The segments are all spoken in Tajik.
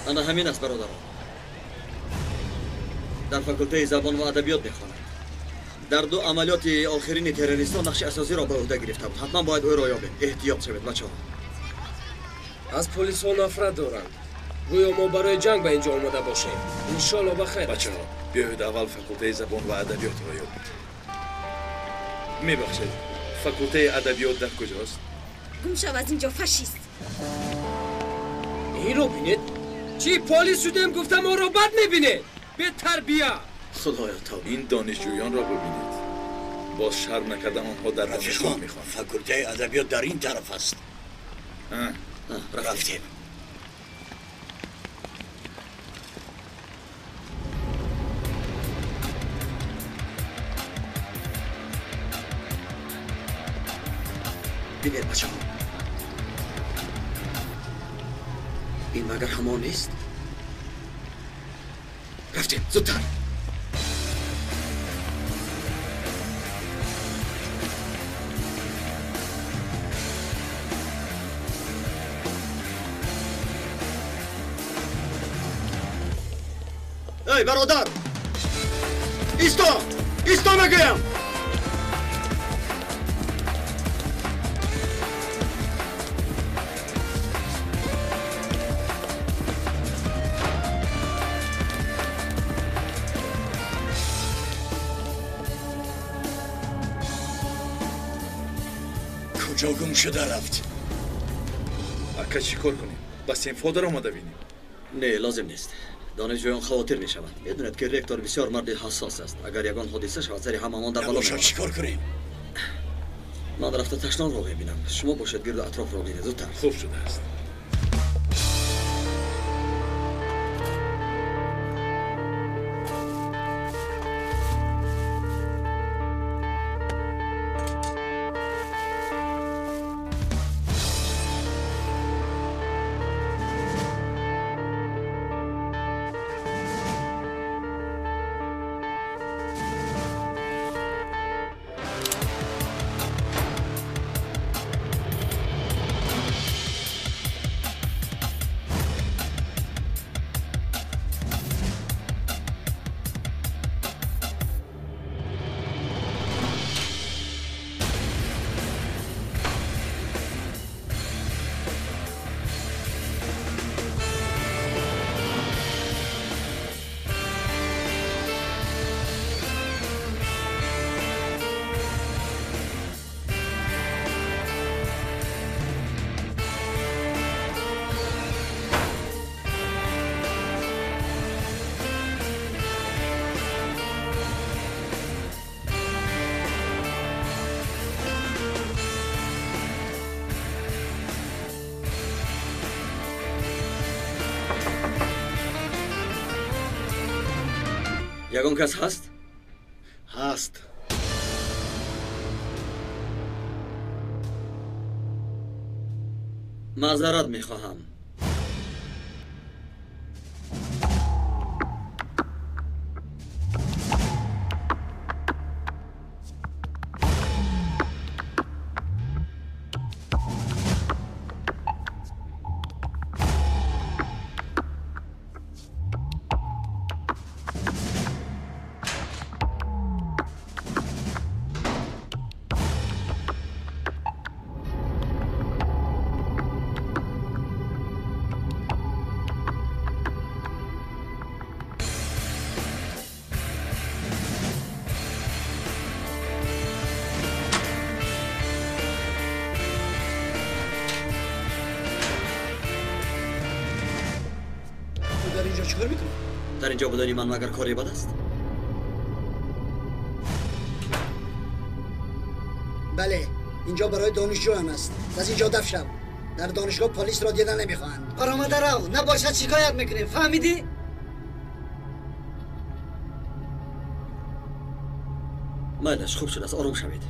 Ана ҳамин аст, бародарон. Дар факултаи забон ва адабиёт мехонад. Дар ду амалиёти охирини террористон нақши асосиро ба уҳда гирифта буд. Ҳатман бояд ӯро ёбем. Эҳтиёт шавед, бачаҳо. Аз полисҳо нафрат доранд. Гӯё мо барои ҷанг ба инҷо омада бошем. Иншоалло ба хайр. Бачаҳо, биёед аввал факултаи забон ва адабиётро ёбем. Мебахшед, факултаи адабиёт дар куҷост? Гум шав аз инҷо, фашист! Инро бинед. Чӣ полис шудем гуфта моро бад мебинед? Бетарбия! Худоё, тавба. Ин донишҷӯёнро бибинед. Боз шарм накардан онҳо дар донишгоҳ мехонанд. Факултаи адабиёт дар ин тараф аст. Рафтем. Бинед, бачаҳо, ин магар ҳамон нест? Рафтем, зудтар. Эй, бародар! Исто! Исто мегӯям! Куҷо гум шуда рафт? Ака, чӣ кор кунем? Ба синфҳо даромада бинем? Не, лозим нест. Донишҷӯён хавотир мешаванд. Медонед, ки ректор бисёр марди ҳассос аст. Агар ягон ҳодиса шавад, сари ҳамамон дар бало мемонад. Чӣ кор кунем? Ман рафта ташнонро мебинам. Шумо бошед гирду атрофро бинед. Зудтар. Хуб шудааст. Ягон кас ҳаст? Ҳаст. Маъзарат мехоҳам. Дар инҷо будани ман магар кори бад аст? Бале, инҷо барои донишҷӯён аст. Аз инҷо даф шав. Дар донишгоҳ полисро дида намехоҳанд. Баромада рав, набошад шикоят мекунем. Фаҳмидӣ? Майлаш, хуб шудааст, ором шавед.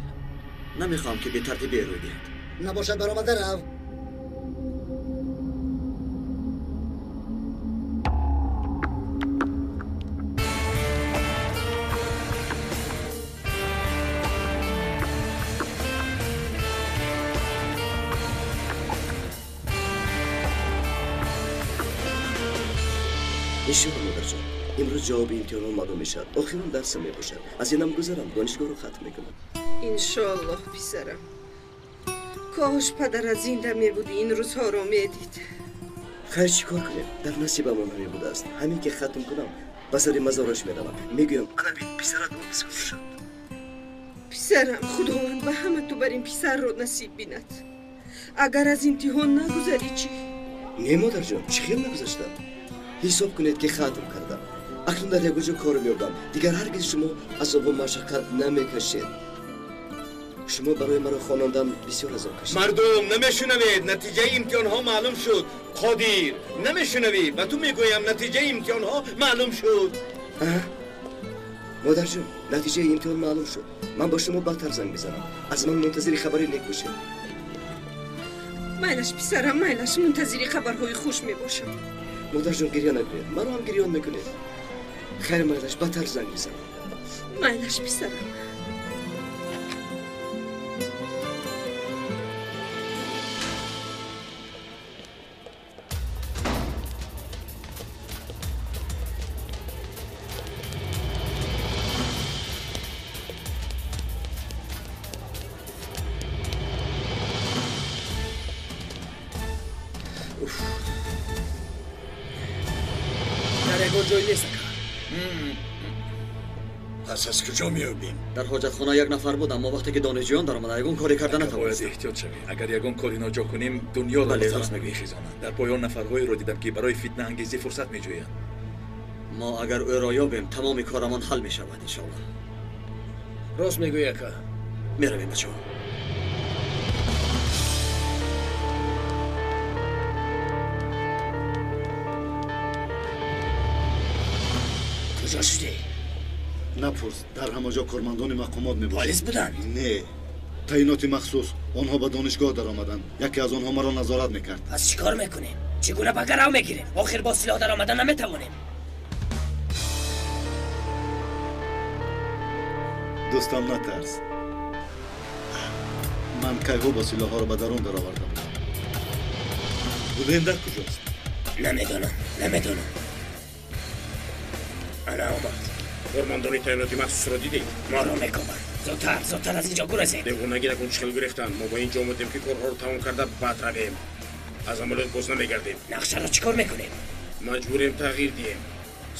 Намехоҳам ки бетартибие рӯй диҳад. Набошад баромада рав. Иншоаллоҳ модарҷон, имрӯз ҷавоби имтиҳонҳо маълум мешавад. Охирон дарсам мебошад. Аз инам гузарам, донишгоҳро хатм мекунам. Иншоаллоҳ писарам. Кош падарат зинда мебуди, ин рӯзҳоро медид. Хайр, чӣ кор кунем? Дар насибам ҳамин будааст. Ҳамин ки хатм кунам, ба сари мазораш меравам. Мегӯям, ана бин, писарат омӯзгор шуд. Писарам, Худованд ба ҳама ту бар ин писарро насиб бинад. Агар аз имтиҳон нагузарӣ чӣ? Не, модарҷон, чӣ хел нагузаштам? Ҳисоб кунед ки хатм кардам. Акнун дар ягон ҷо кор меёбам. Дигар ҳаргиз шумо азобу машаққат намекашед. Шумо барои маро хонондан бисёр азоб кашид. Мардум, намешунавед, натиҷаи имтиҳонҳо маълум шуд. Қодир, намешунавӣ? Ба ту мегӯям, натиҷаи имтиҳонҳо маълум шуд. Модарҷон, натиҷаи имтиҳон маълум шуд. Ман ба шумо баъдтар занг мезанам. Аз ман мунтазири хабари нек бошед. Майлаш, писарам, майлаш, мунтазири хабарҳои хуш мебошам. Модарҷон, гирья накунед. Маро ҳам гирён мекунед. Хайр, майлаш, баъдтар занг мезанам. Майлаш, писарам. Пас аз куҷо меёбем? Дар ҳоҷатхона як нафар буд, аммо вақте ки донишҷӯён даромада, ягон коре карда натавонистем. Бояд эҳтиёт шавем. Агар ягон кори ноҷо кунем, дунёро ба сарам мехезонанд. Дар поён нафарҳоеро дидам, ки барои фитнаангезӣ фурсат меҷӯянд. Мо агар ӯро ёбем, тамоми корамон ҳал мешавад, иншоаллоҳ. Рост мегӯӣ, ака. Меравем, бачаҳо. Куҷо шудӣ? Напурс, дар ҳама ҷо кормандони мақомот мебошанд. Полис буданд? Не, таъиноти махсус. Онҳо ба донишгоҳ даромаданд. Яке аз онҳо маро назорат мекард. Пас чӣ кор мекунем? Чӣ гуна ба гарав мегирем? Охир бо силоҳ даромада наметавонем. Дӯстам, натарс. Ман кайҳо бо силоҳҳоро ба дарун даровардам. Гулен дар куҷост? Намедонам, намедонам. Ана омад. Кормандони таъиноти махсусро дидед? Моро мекобанд. Зудтар, зудтар аз инҷо гурезем. Девонагӣ накун, чӣ хел гурехтанд. Мо ба инҷо омадем, ки корҳоро тамом карда баъд равем. Аз амалиёт боз намегардем. Нақшаро чӣ кор мекунем? Маҷбурем тағйир диҳем.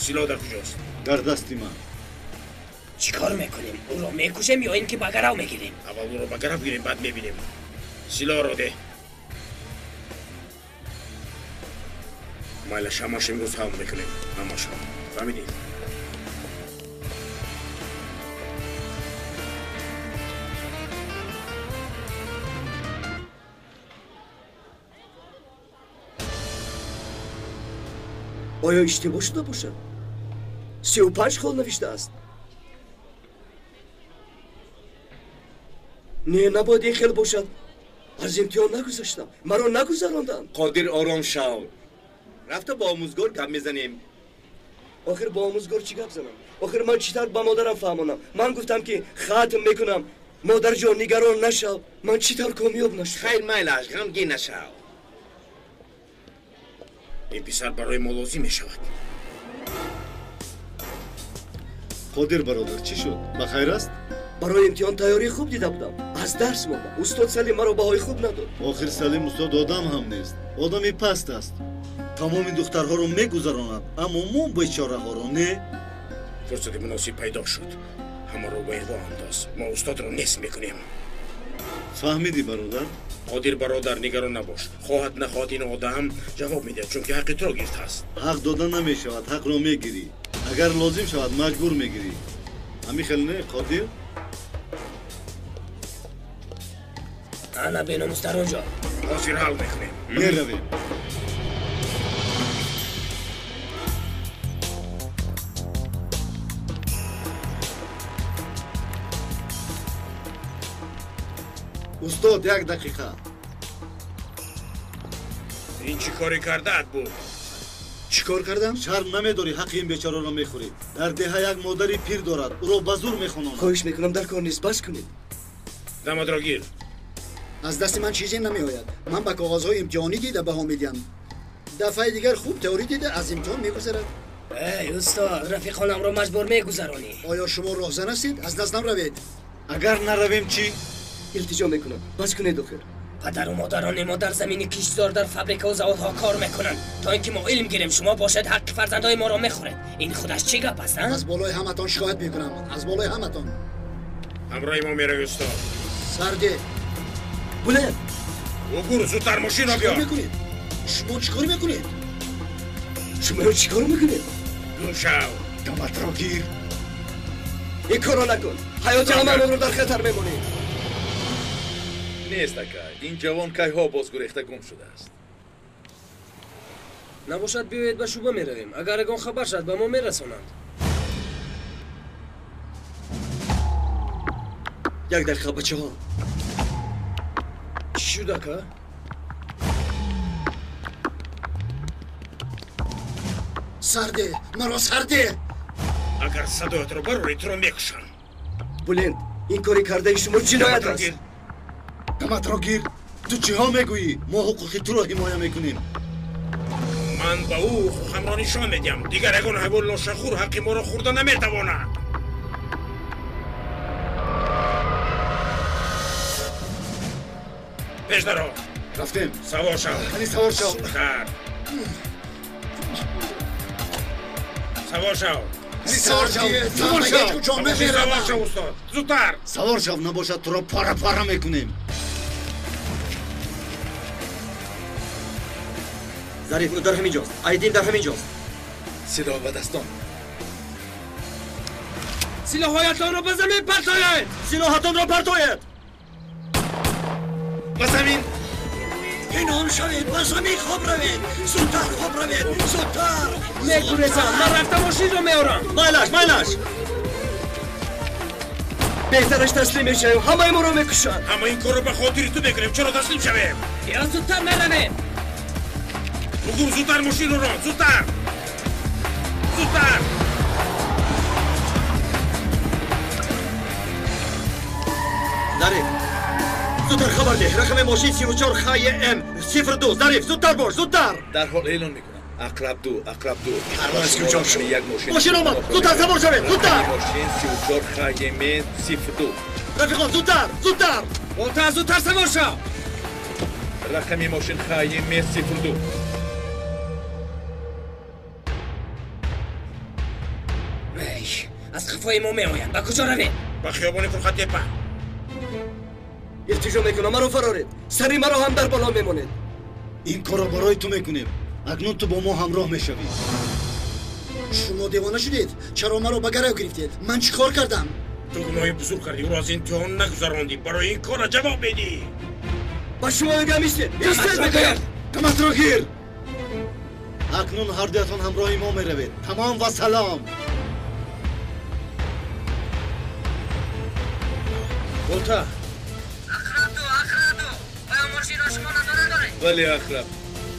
Силоҳ дар куҷост? Дар дасти ман. Чӣ кор мекунем? Ӯро мекушем ё ин ки ба гарав мегирем? Аввал ӯро ба гарав гирем, баъд мебинем. Силоҳро деҳ. Майлаш, ҳамаш имрӯз ҳал мекунем. Ҳамашро. Фаҳмидӣ? Оё иштибоҳ шуда бошад? 35 хол навиштааст. Не, набояд ин хел бошад. Аз имтиҳон нагузаштам. Маро нагузаронданд. Қодир, ором шав. Рафта бо омӯзгор гап мезанем. Охир бо омӯзгор чӣ гап занам? Охир ман чӣ тавр ба модарам фаҳмонам? Ман гуфтам ки хатм мекунам. Модарҷон, нигарон нашав. Ман чӣ тавр комёб нашудам? Хайр, майлаш, ғамгин нашав. Ин писар барои мо лозим мешавад. Қодир бародар, чӣ шуд? Ба хайр аст? Барои имтиҳон тайёрии хуб дида будам. Аз дарс мондам. Устод Салим маро баҳои хуб надод. Охир Салим устод одам ҳам нест. Одами паст аст. Тамоми духтарҳоро мегузаронад, аммо мо бечораҳоро не. Фурсати муносиб пайдо шуд. Ҳамаро ба иғво андоз. Мо устодро нест мекунем. Фаҳмидӣ, бародар? Қодир бародар, нигарон набош. Хоҳад нахоҳад ин одам ҷавоб медиҳад, чунки ҳаққи туро гирифтааст. Ҳақ дода намешавад, ҳақро мегирӣ. Агар лозим шавад, маҷбур мегирӣ. Ҳамин хел не, Қодир? Ана беномус дар он ҷо. Ҳозир ҳал мекунем. Меравем. Устод, як дақиқа. Ин чӣ коре кардаат буд? Чӣ кор кардам? Шарм намедорӣ, ҳаққи ин бечораро мехӯрӣ. Дар деҳа як модари пир дорад, ӯро ба зур мехононад. Хоҳиш мекунам, дар кор нест, бас кунед. Дамадро гир. Аз дасти ман чизе намеояд. Ман ба коғазҳои имтиҳонӣ дида баҳо медиҳам. Дафъаи дигар хуб теорӣ дида аз имтиҳон мегузарад. Эй устод, рафиқонамро маҷбур мегузаронӣ. Оё шумо роҳзан ҳастед? Аз даст наравед. Агар наравем чӣ? Илтиҷо мекунам, бас кунед охир. Падару модарони мо дар замини киштзор, дар фабрикаву заводҳо кор мекунанд, то ин ки мо илм гирем. Шумо бошед ҳаққи фарзандҳои моро мехӯред. Ин худаш чӣ гап аст? Аз болои ҳаматон шикоят мекунам, аз болои ҳаматон. Ҳамроҳи мо меравӣ устод. Сарде. Буланд. Угур, зудтар мошинро биёр. Мекунед? Шумо чӣ кор мекунед? Шумо чӣ кор мекунед? Гум шав. Даматро гир. Ин корро накун. Ҳаёти ҳамаамонро дар хатар мемонӣ. Нест ака, ин ҷавон кайҳо бозгурехта гум шудааст. Набошад, биёед ба шӯъба меравем. Агар ягон хабар шад, ба мо мерасонанд. Як дақиқа, бачаҳо. Чӣ шуд, ака? Сарде, маро сарде. Агар садоятро барорӣ, туро мекушам. Буланд, ин кори кардаи шумо ҷиноят аст. Даматро гир. Ту чиҳо мегӯӣ? Мо ҳуқуқи туро ҳимоя мекунем. Ман ба ӯ ҳуқуқамро нишон медиҳам. Дигар ягон ҳайвон лошахӯр ҳаққи моро хӯрда наметавонад. Пеш даро. Рафтем. Савор шав. Қани савор шав. Зудтар. Савор шав. Савор шав. Савор шав. Савор шав, устод. Зудтар. Савор шав, набошад туро пора пора мекунем. Зариф, ӯ дар ҳамин ҷост. Айдин дар ҳамин ҷост. Силоҳ ба дастон. Силоҳҳоятонро ба замин партоед! Силоҳатонро партоед! Ба замин! Пинҳон шавед, ба замин хоб равед! Зудтар хоб равед, зудтар! Мегурезам, ман рафта мошинро меорам. Майлаш, майлаш! Беҳтараш таслим мешавем, ҳамаи моро мекушанд. Ҳама ин корро ба хотири ту мекунем, чаро таслим шавем? Ё зудтар меравем. Бугур, зудтар мошинро рон, зудтар! Зудтар! Зариф, зудтар хабар деҳ. Рақами мошин 34 ХМ 02. Зариф, зудтар бош, зудтар! Дарҳол эълон мекунам. Ақраб 2, Ақраб 2. Парвоз куҷо шуд? Як мошин. Мошин омад. Зудтар савор шавед, зудтар! Мошин 34 ХМ 02. Рафиқон, зудтар, зудтар! Болта, зудтар савор шав. Рақами мошин ХМ 02. Аз қафои мо меоянд. Ба куҷо равем? Ба хиёбони Фурқаттепа. Илтиҷо мекунам, маро фароред. Сари маро ҳам дар боло мемонед. Ин корро барои ту мекунем. Акнун ту бо мо ҳамроҳ мешавӣ. Шумо девона шудед? Чаро маро ба гарав гирифтед? Ман чӣ кор кардам? Ту гуноҳи бузург кардӣ, ӯро аз имтиҳон нагузарондӣ. Барои ин корро ҷавоб медиҳӣ. Ба шумо мегӯям, истед! Истед мегӯям! Даматро гир! Акнун ҳардуятон ҳамроҳи мо меравед. Тамом ва салом. Болта. Ақраб 2, Ақраб 2. Оё мошинро шумо назора доред? Бале, Ақраб.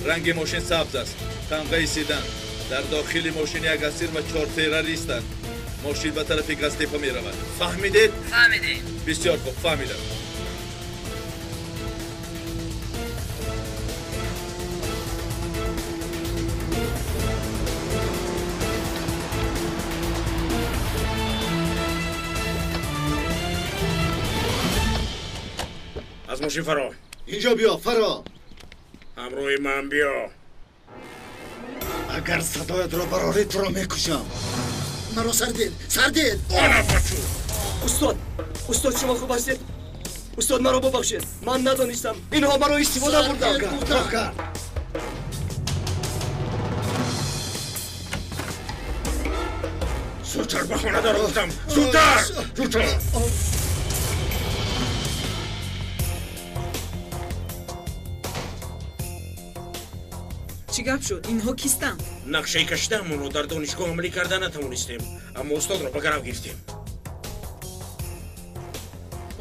Ранги мошин сабз аст. Тамғаи седан. Дар дохили мошин як асир ва 4 террористанд. Мошин ба тарафи Газтепа меравад. Фаҳмидед? Фаҳмидем. Бисёр хуб, фаҳмидам. Аз мошин фаро. Инҷо биё, фаро. Ҳамроҳи ман биё. Агар садоятро барорӣ, туро мекушам. Маро сардед, сардед! Ана бачу! Устод, устод, шумо хуб ҳастед? Устод, маро бубахшед. Ман надонистам. Инҳо маро истифода бурданд. Роҳ кард. Зудтар ба хона дар гуфтам. Зудтар! Зудтар! Чӣ гап шуд? Инҳо кистанд? Нақшаи кашидаамонро дар донишгоҳ амалӣ карда натавонистем, аммо устодро ба гарав гирифтем.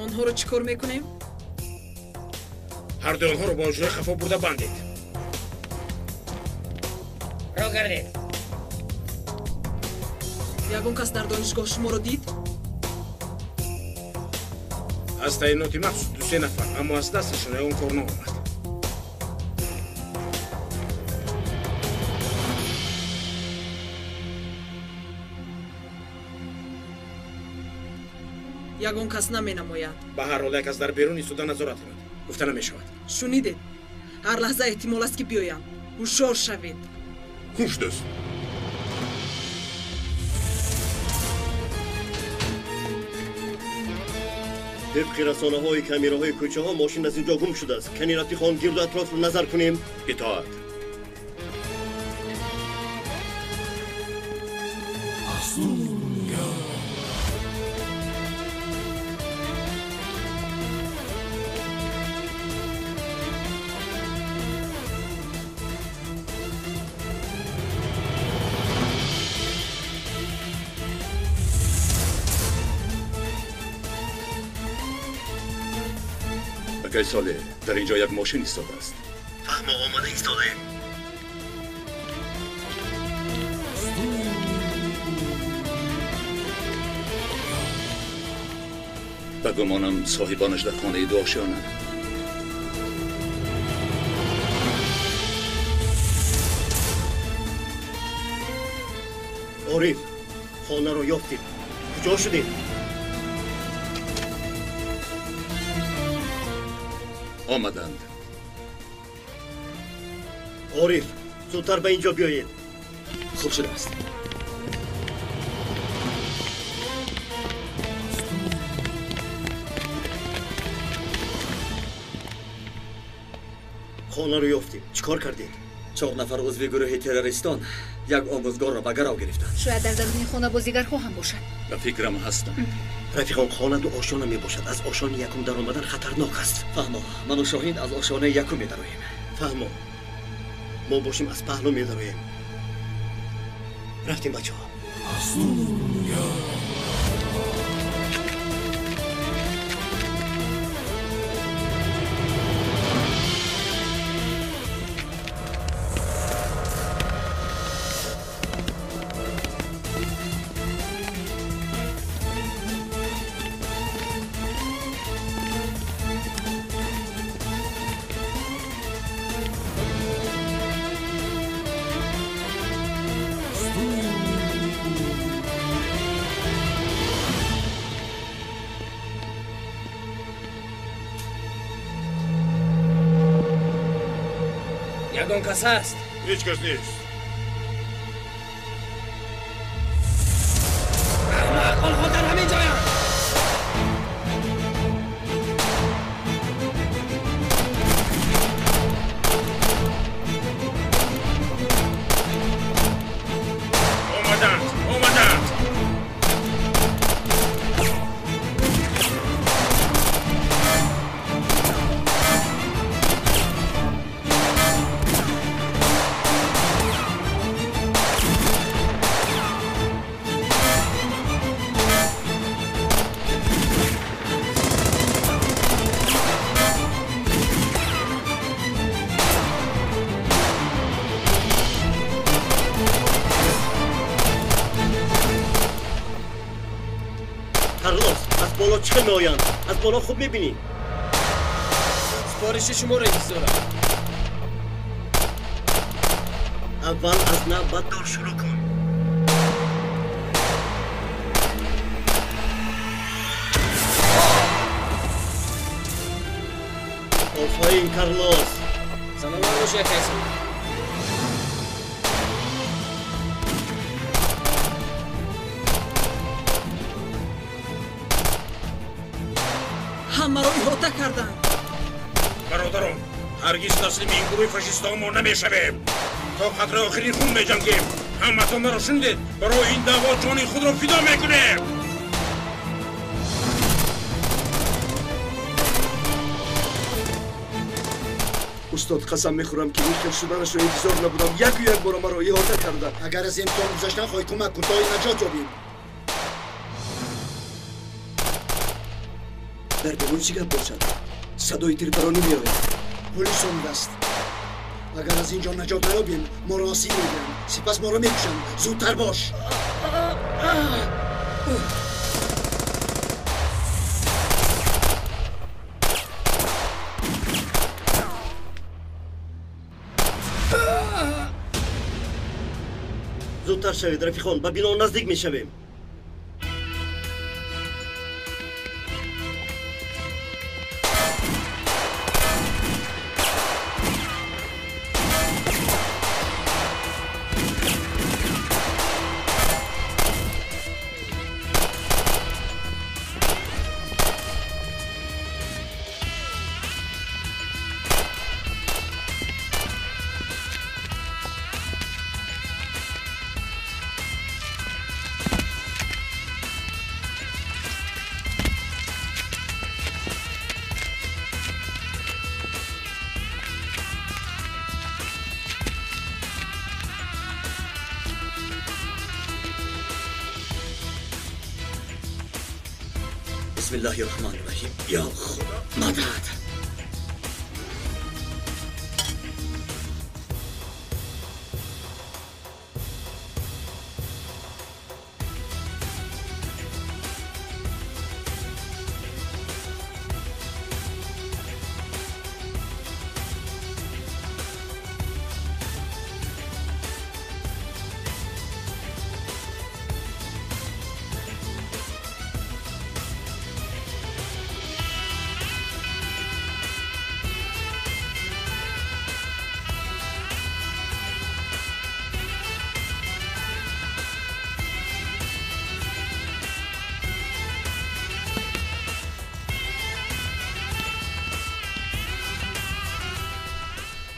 Онҳоро чӣ кор мекунем? Ҳардуи онҳоро бо ҳуҷраи хафо бурда бандед. Роҳ гардед. Ягон кас дар донишгоҳ шуморо дид? Аз таъиноти махсус 2-3 нафар, аммо аз дасташон ягон кор наомад. Ягон кас наменамояд. Ба ҳар ҳол як кас дар берун истода назорат кунад. Гуфта намешавад. Шунидед? Ҳар лаҳза эҳтимол аст, ки биёянд. Ҳушёр шавед. Хуш дӯст. Тибқи расонаҳои камераҳои кӯчаҳо мошин аз ин ҷо гум шудааст. Кани рафиқон, гирду атрофро назар кунем. Итоат. Акай Солеҳ, дар ин ҷо як мошин истодааст. Фаҳмо, омада истодаем. Ба гумонам соҳибонаш дар хонаи дуошиёнанд. Ориф, хонаро ёфтем. Куҷо шудем? Омаданд. Ориф, зудтар ба ин ҷо биёед. Хуб шудааст. Хонаро ёфтем. Чӣ кор кардед? Чор нафар узви гурӯҳи террористон як омӯзгорро ба гарав гирифтанд. Шояд дар даруни хона бозигарҳо ҳам бошад. Ба фикрам ҳастанд. Рафиқон, хона ду ошёна мебошад. Аз ошёни якум даромадан хатарнок аст. Фаҳмо, ману Шоҳин аз ошёнаи якум медароем. Фаҳмо, мо бошем аз паҳлӯ медароем. Рафтем, бачаҳо. Ягон кас ҳаст? Ҳеҷ кас нест. Аҳмақ, онҳо дар ҳамин ҷоянд. Омаданд, омаданд. Карлос, аз боло чӣ хел меоянд? Аз боло хуб мебинӣ. Супориши шуморо интизорам. Аввал аз нав ба дор шурӯъ кун. Офарин, Карлос. Саломат бошӣ, акай Солеҳ. Ҳамаро иҳота карданд. Бародарон, ҳаргиз таслими ин гурӯҳи фашистҳо мо намешавем. То қатраи охирин хун меҷангем. Ҳаматон маро шунидед, барои ин даъво ҷони худро фидо мекунем. Устод, қасам мехӯрам, ки ин хел шуданашро интизор набудам. Яку як бора маро иҳота карда. Агар аз имтиҳон гузаштан хоҳӣ, кӯмак кун, то наҷот ёбем. Дар берун чӣ гап бошад? Садои тирпаронӣ меояд. Полис омадааст. Агар аз ин ҷо наҷот наёбем, моро асир мегиранд, сипас моро мекушанд. Зудтар бош. Зудтар шавед, рафиқон, ба бино наздик мешавем. Бисмиллаҳи раҳмони раҳим. Ё Худо, мадад!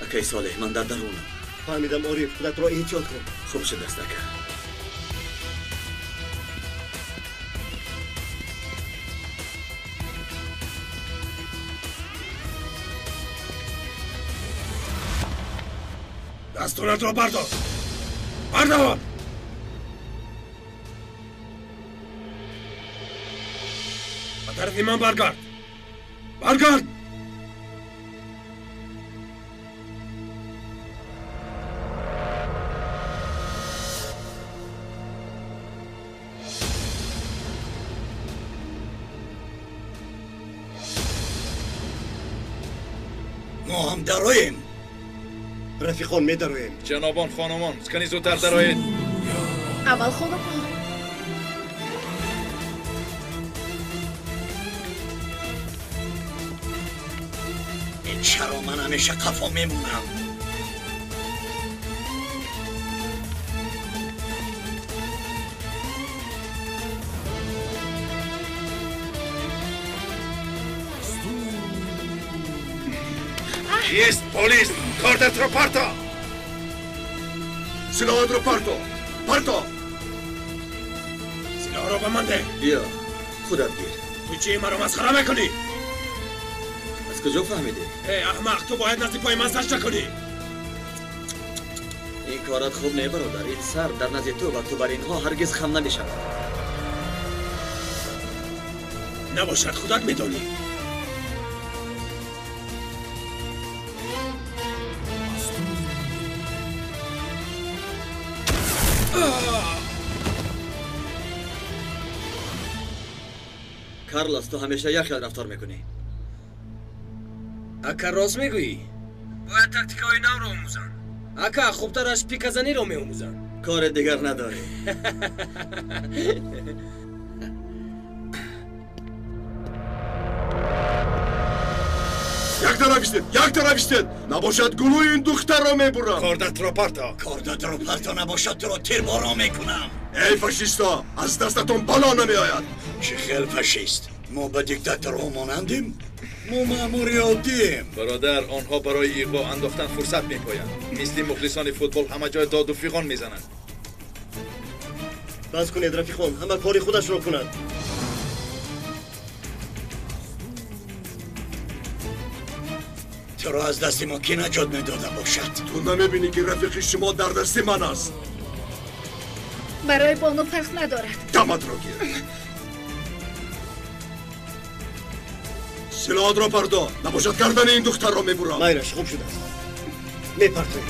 Акай Солеҳ, ман дар дарунам. Фаҳмидам, Ориф, худатро эҳтиёт кун. Хуб шудааст, ака. Дастонатро бардор! Бардор! Ба тарафи ман баргард! Баргард! Мо ҳам дароем. Рафиқон, медароем. Ҷанобон, хонумон, кани зудтар дароед. Аввал хонумҳо. Чаро ман ҳамеша қафо мемонам? Кист полис? Кордатро парто! Силоҳатро парто! Парто! Силоҳро ба ман деҳ! Биё, худат гир. Ту чӣ маро масхара мекунӣ? Аз куҷо фаҳмидӣ? Эй аҳмақ, ту бояд назди пои ман саҷда кунӣ! Ин корат хуб не, бародар. Ин сар дар назди ту ва ту бар инҳо ҳаргиз хам намешавад. Набошад, худат медонӣ. Карлос, ту ҳамеша як хел рафтор мекунӣ. Ака, рост мегӯӣ? Бояд тактикаҳои навро омӯзам. Ака, хубтараш пиказаниро меомӯзам. Кори дигар надорӣ. Як тараф истед, як тараф истед! Набошад гулӯи ин духтарро мебурам. Кордатро парто! Кордатро парто, набошад туро тирборон мекунам. Эй фашисто, аз дастатон бало намеояд. Чӣ хел фашист? Мо ба диктаторҳо монандем? Мо маъмури оддием. Бародар, онҳо барои иғво андохтан фурсат мепоянд. Мисли мухлисони футбол ҳама ҷой доду фиғон мезананд. Бас кунед, рафиқон, ҳама кори худашро кунад. Туро аз дасти мо кӣ наҷот медода бошад? Ту намебинӣ, ки рафиқи шумо дар дасти ман аст? Барои бону фарқ надорад. Даматро гир. Силоҳатро пардо, набошад гардани ин духтарро мебурам. Майраш, хуб шудааст. Мепартоем.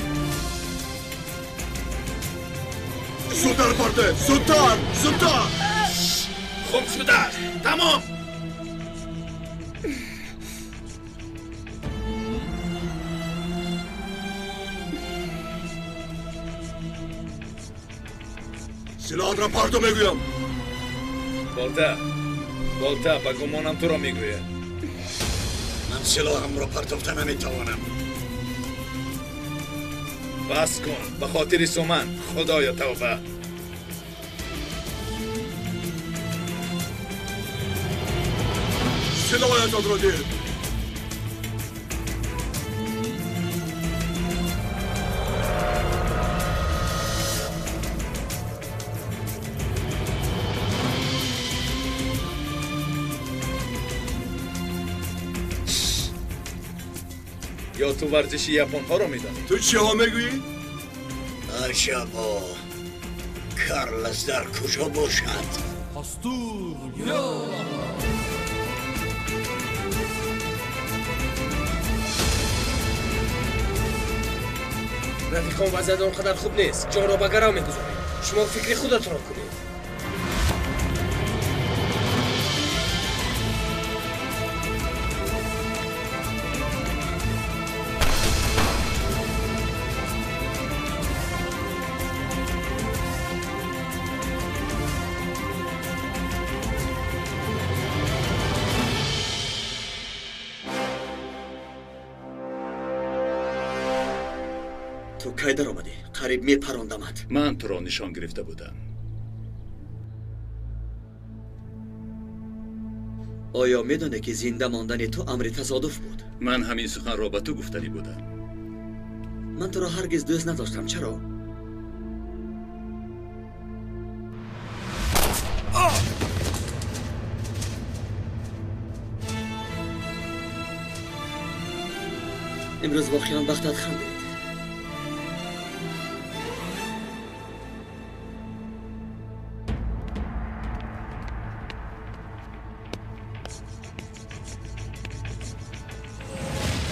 Зудтар партоед, зудтар, зудтар! Хуб шудааст, тамом! Силоҳатро парто мегӯям. Болта, Болта, ба гумонам туро мегӯяд. Ман силоҳамро партофта наметавонам. Бас кун, ба хотири суман, худоё тавба. Силоҳатонро дид. Ё ту варзиши японҳоро медонӣ? Ту чиҳо мегӯӣ? Аҷабо, Карлос дар куҷо бошад? Рафиқон, вазъият он қадар хуб нест. Ҷонро ба гарав мегузорем. Шумо фикри худатонро кунед. Ту кай даромадӣ? Қариб мепарондамат. Ман туро нишон гирифта будам. Оё медонӣ, ки зинда мондани ту амри тасодуф буд? Ман ҳамин суханро ба ту гуфтанӣ будам. Ман туро ҳаргиз дӯст надоштам. Чаро? Имрӯз воқеан бахтат хандид.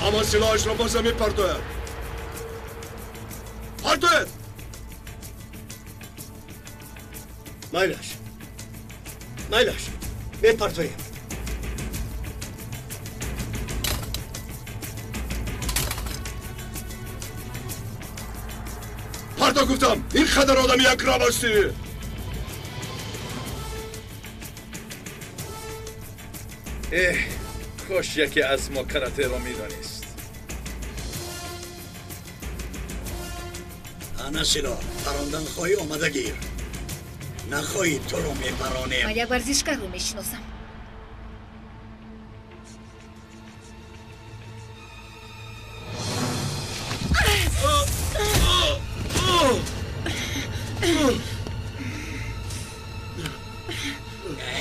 Ама силоҳашро ба замин партояд. Партояд! Майлаш, майлаш, мепартоем. Парто гуфтам, ин қадар одами якрам ҳастӣ. Эҳ, кош яке аз мо каратеро медонист. Ана силоҳ, парондан хоҳӣ, омада гир. Нахоҳӣ, туро мепаронем. Ман як варзишгарро мешиносам.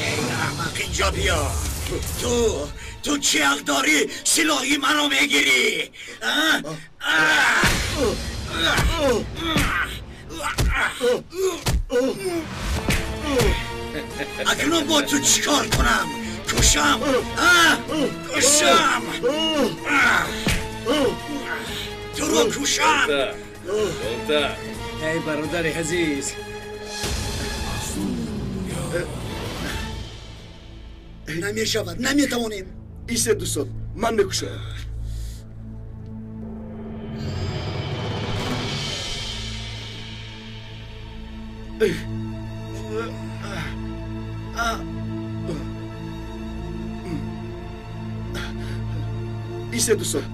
Эй аҳмақ, инҷо биё. Ту чӣ ҳақ дорӣ силоҳи маро мегирӣ? Акнун бо ту чӣ кор кунам? Кушам? Кушам! Туро кушам! Эй бародари азиз, намешавад, наметавонем. Истед, дӯстон, ман мекушоям. Истед, дӯстон.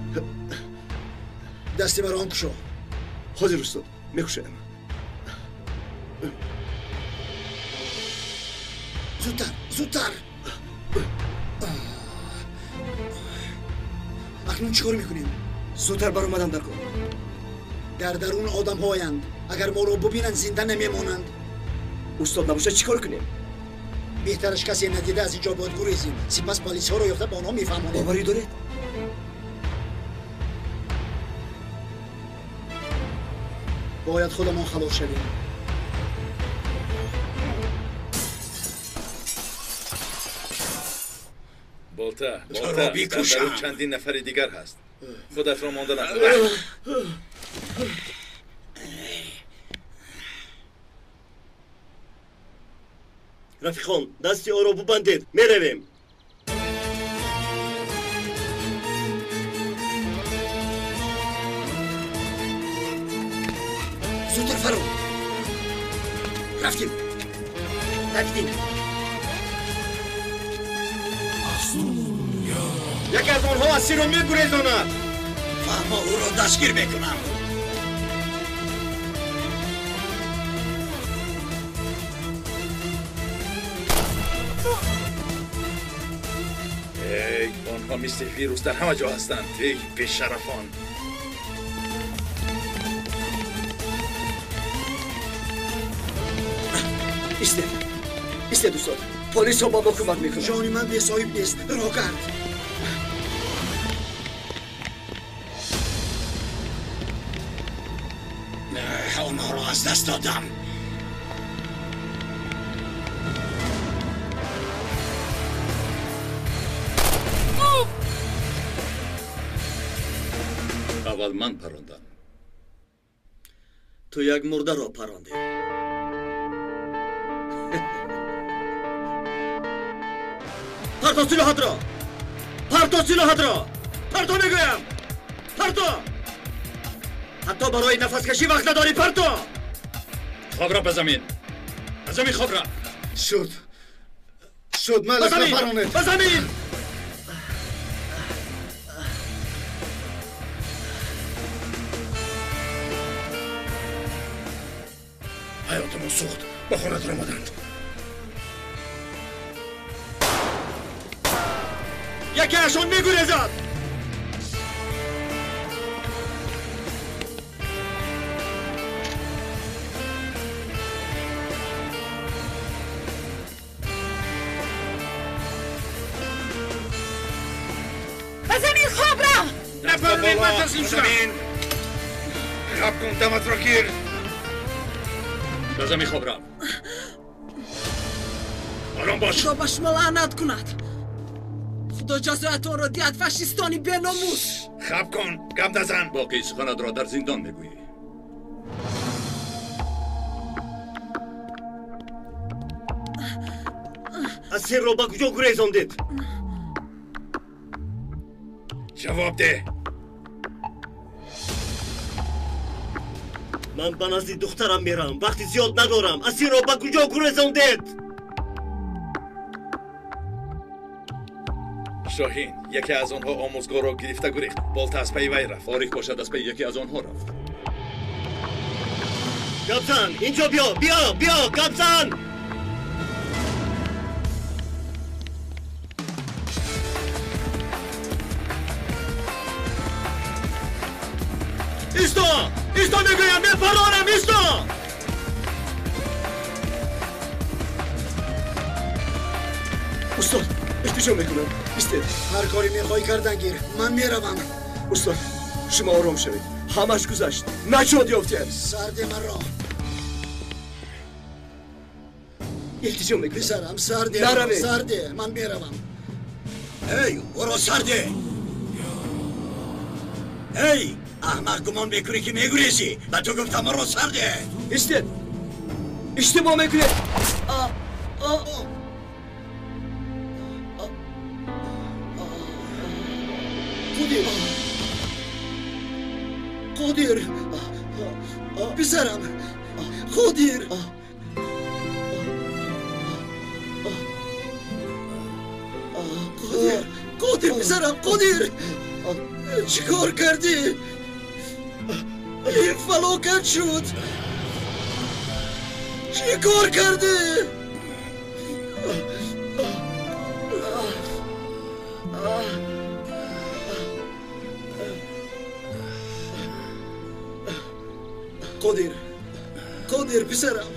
Дасти маро он кушо. Ҳозир, устод, мекушоям. Зудтар, зудтар. Акнун чӣ кор мекунем? Зудтар баромадам дар кор. Дар дарун одамҳоянд. Агар моро бубинанд, зинда намемонанд. Устод, набошад чӣ кор кунем? Беҳтараш касе надида аз инҷо бояд гурезем. Сипас полисҳоро ёфта ба онҳо мефаҳмонем. Боварӣ доред? Бояд худамон халос шавем. Болта, Болта, дар дарун чандин нафари дигар ҳаст. Худатро монда накун. Рафиқон, дасти ӯро бубандед, меравем. Зудтар фарор. Рафтим, рафтим. Яке аз онҳо асирро мегурезонад. Фаҳмо, ӯро дастгир мекунам. Эй, онҳо мисли вирус дар ҳама ҷо ҳастанд. Эй бешарафон! Истед, истед, устод, полисҳо ба мо кӯмак мекунанд. Ҷони ман бесоҳиб нест. Роҳ кард. Онҳоро аз даст додам. Аввал ман парондам. Ту як мурдаро парондӣ. Парто силоҳатро! Парто силоҳатро! Парто мегӯям! Парто! Ҳатто барои нафаскашӣ вақт надорӣ, парто! Хоб ра ба замин! Ба замин хоб ра! Шуд! Шуд, малак напаронед! Ба замин! Ҳаётамон сӯхт, ба хона даромаданд. Якеашон мегурезад! Ба замин хоб рав! Напаронед, ман таслим шудам! Хаб кун, даматро гир! Ба замин хоб рав! Ором бош! Худо ба шумо лаънат кунад! Худо ҷазоятонро диҳад, фашистони беномус! Хаб кун, гап назан! Боқии суханатро дар зиндон мегӯӣ. Асирро ба куҷо гурезондед? Ҷавоб деҳ! Ман ба назди духтарам мерам, вақти зиёд надорам. Асирро ба куҷо гурезондед? Шоҳин, яке аз онҳо омӯзгорро гирифта гурехт. Болта аз пайи вай рафт. Ориф бошад аз пайи яке аз онҳо рафт. Гапзан, инҷо биё, биё, биё, гапзан! Исто! Исто мегӯям, мепаронам, исто! Устод, илтиҷо мекунам. Истед. Ҳар коре мехоҳӣ кардан гир. Ман меравам. Устод, шумо ором шавед. Ҳамаш гузашт. Наҷот ёфтем. Сарде маро. Илтиҷо мекунам. Писарам, сарде. Наравед. Сарде. Ман меравам. Эй, ӯро сарде! Эй, аҳмақ гумон мекунӣ ки мегурезӣ? Ба ту гуфтам ӯро сарде! Истед. Иштибоҳ мекунед. Қодир! Қодир! Писарам! Қодир! Қодир! Қодир, писарам, Қодир! Чӣ кор кардӣ? Ин фалокат шуд! Чӣ кор кардӣ? Қодир, Қодир, писарам.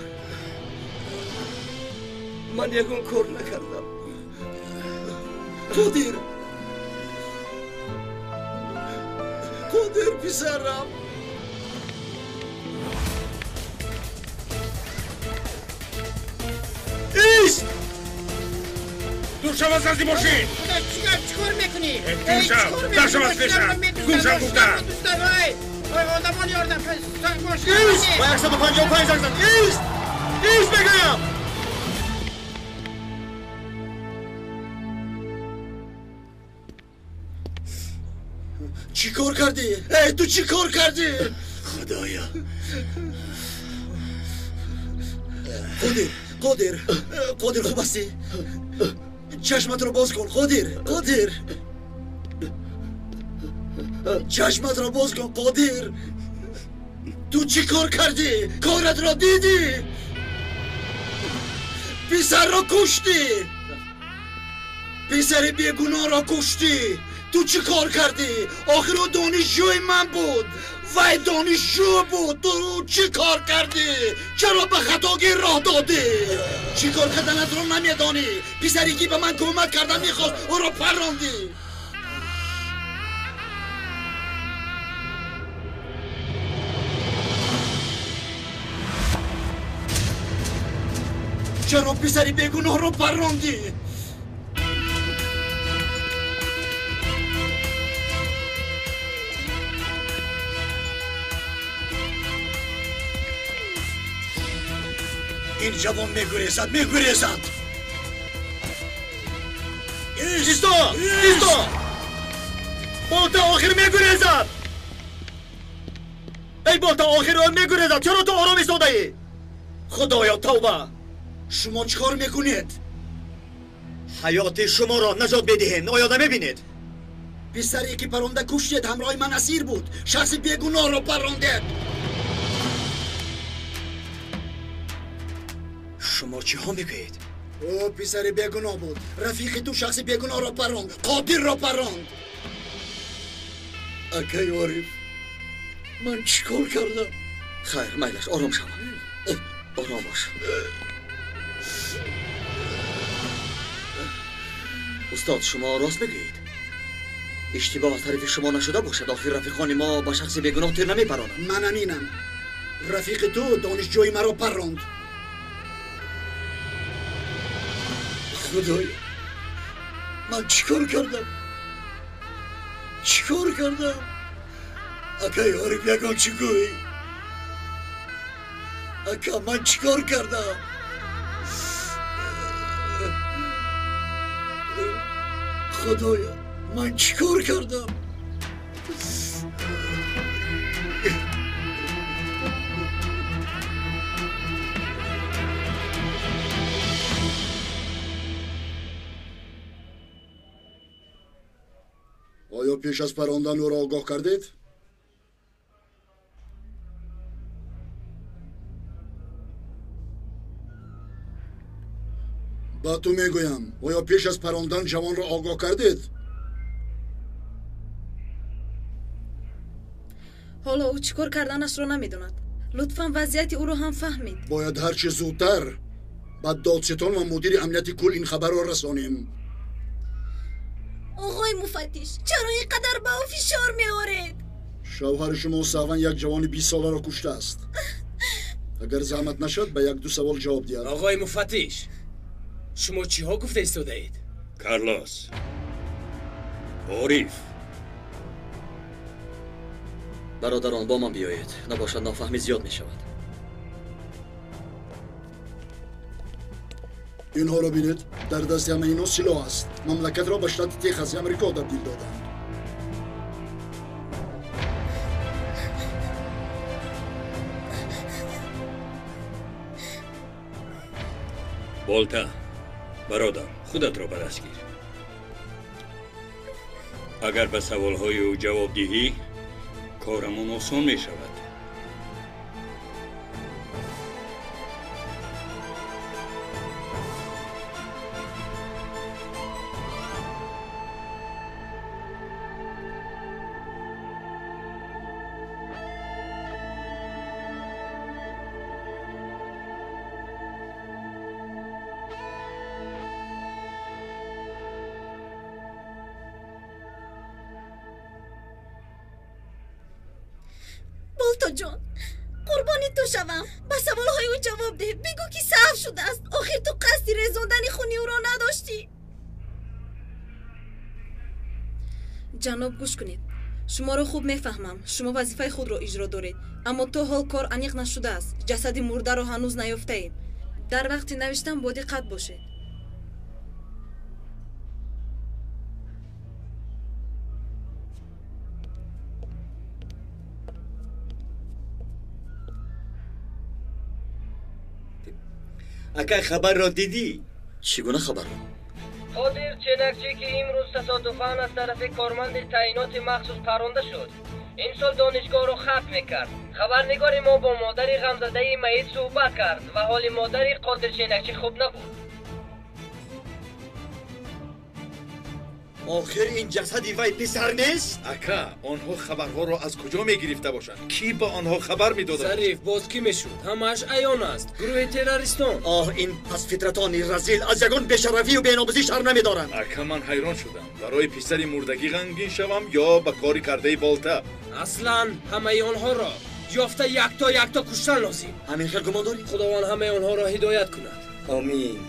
Ман ягон кор накардам. Қодир! Қодир, писарам. Ист! Дур шав аз назди мошин! Чӣ кор мекунӣ? Гум шав! Дар шав аз пешам! Гум шав гуфтам! Одамон ёрдам! Ист! Ба 155 занг зад! Ист! Ист мегӯям! Чӣ кор кардӣ? Эй, ту чӣ кор кардӣ? Худоё! Қодир, Қодир, Қодир, хуб ҳастӣ? Чашматро боз кун, Қодир, Қодир. Чашматро боз кун, Қодир. Ту чӣ кор кардӣ? Коратро дидӣ? Писарро куштӣ! Писари бегуноҳро куштӣ! Ту чӣ кор кардӣ? Охир ӯ донишҷӯи ман буд. Вай донишҷӯ буд. Ту чӣ кор кардӣ? Чаро ба хатогӣ роҳ додӣ? Чӣ кор карданатро намедонӣ? Писаре ки ба ман кӯмак кардан мехост, ӯро паррондӣ. Чаро писари бегуноҳро паррондӣ? Ин ҷавон мегурезад, мегурезад. Исто! Исто! Болта охир мегурезад! Эй Болта, охир ӯ мегурезад! Чаро ту ором истодаӣ? Худоё, тавба! Шумо чӣ кор мекунед? Ҳаёти шуморо наҷот медиҳем, оё намебинед? Писаре ки паронда куштед ҳамроҳи ман асир буд. Шахси бегуноҳро парондед. Шумо чиҳо мегӯед? Ӯ писари бегуноҳ буд. Рафиқи ту шахси бегуноҳро паронд, Қодирро паронд. Акай Ориф, ман чӣ кор кардам? Хайр, майлаш, ором шав. Ором бош. Устод, шумо рост мегӯед? Иштибоҳ аз тарафи шумо нашуда бошад. Охир рафиқони мо ба шахси бегуноҳ тир намепаронанд. Ман аминам. Рафиқи ту донишҷӯи маро паронд. Худоё, ман чӣ кор кардам? Чӣ кор кардам? Акай Ориф, ягон чӣ гӯй? Ака, ман чӣ кор кардам? Худоё, ман чӣ кор кардам? Оё пеш аз парондан ӯро огоҳ кардед? Ба ту мегӯям, оё пеш аз парондан ҷавонро огоҳ кардед? Ҳоло ӯ чӣ кор карданашро намедонад. Лутфан вазъияти ӯро ҳам фаҳмед. Бояд ҳарчи зудтар ба додситон ва мудири амнияти кул ин хабарро расонем. Оғои муфаттиш, чаро ин қадар ба ӯ фишор меоред? Шавҳари шумо саҳван як ҷавони 20 соларо куштааст. Агар заҳмат нашад, ба як-ду савол ҷавоб диҳад. Оғои муфаттиш, шумо чиҳо гуфта истодаед? Карлос, Ориф. Бародарон, бо ман биёед, набошад нофаҳмӣ зиёд мешавад. Инҳоро бинед, дар дасти ҳамаи инҳо силоҳ аст. Мамлакатро ба штати Техаси Амрико табдил доданд. Болта, бародар, худатро ба даст гир. Агар ба саволҳои ӯ ҷавоб диҳӣ, корамон осон мешавад. Болтоҷон, қурбони ту шавам. Ба саволҳои ӯ ҷавоб деҳ. Бигӯ ки саҳв шудааст. Охир ту қасди резондани хуни ӯро надоштӣ. Ҷаноб, гӯш кунед. Шуморо хуб мефаҳмам. Шумо вазифаи худро иҷро доред, аммо то ҳол кор аниқ нашудааст. Ҷасади мурдаро ҳанӯз наёфтаем. Дар вақти навиштан бодиққат бошед. Акай, хабарро дидӣ? Чӣ гуна хабарро? Қодир Ченакчӣ, ки имрӯз тасодуфан аз тарафи корманди таъиноти махсус паронда шуд, имсол донишгоҳро хатм мекард. Хабарнигори мо бо модари ғамзадаи майит суҳбат кард ва ҳоли модари Қодир Ченакчӣ хуб набуд. Охир ин ҷасади вай писар нест? Ака, онҳо хабарҳоро аз куҷо мегирифта бошанд? Кӣ ба онҳо хабар медодад? Зариф, боз кӣ мешуд? Ҳамааш аён аст. Гурӯҳи террористон. Оҳ, ин пасфитратони разил аз ягон бешарафию беномусӣ шарм намедоранд. Ака, ман ҳайрон шудам. Барои писари мурдагӣ ғамгин шавам ё ба кори кардаи Болта? Аслан ҳамаи онҳоро ёфта якто якто куштан лозим. Ҳамин хел гумон дорӣ? Худованд ҳамаи онҳоро ҳидоят кунад. Омин.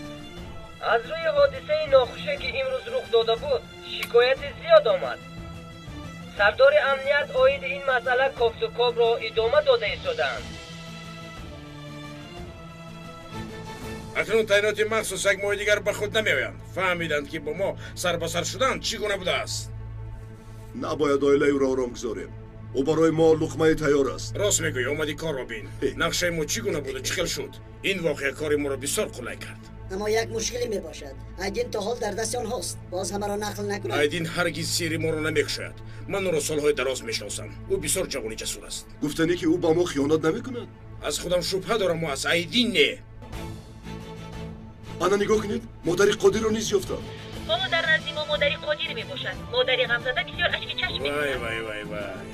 Аз рӯи ҳодисаи нохуше ки имрӯз рух дода буд, шикояти зиёд омад. Сардори амният оиди ин масъала кофтукобро идома дода истодаанд. Акнун таъиноти махсус як моҳи дигар ба худ намеоянд. Фаҳмиданд, ки бо мо сар ба сар шудан чӣ гуна будааст. Набояд оилаи ӯро ором гузорем. Ӯ барои мо луқмаи тайёр аст. Рост мегӯӣ, омадӣ корро бин. Нақшаи мо чӣ гуна буду чӣ хел шуд? Ин воқеа кори моро бисёр қулай кард. Аммо як мушкиле мебошад. Айдин то ҳол дар дасти онҳост. Боз ҳамаро нақл накунад. Айдин ҳаргиз сирри моро намекушояд. Ман ӯро солҳои дароз мешиносам. Ӯ бисёр ҷавони ҷасур аст. Гуфтанӣ ки ӯ ба мо хиёнат намекунад? Аз худам шубҳа дорам ва аз Айдин не. Ана нигоҳ кунед, модари Қодирро низ ёфтам. Ҳоло дар назди мо модари Қодир мебошад. Модари ғамзада бисёр ашки чашм мекунад. Вай вай вай вай.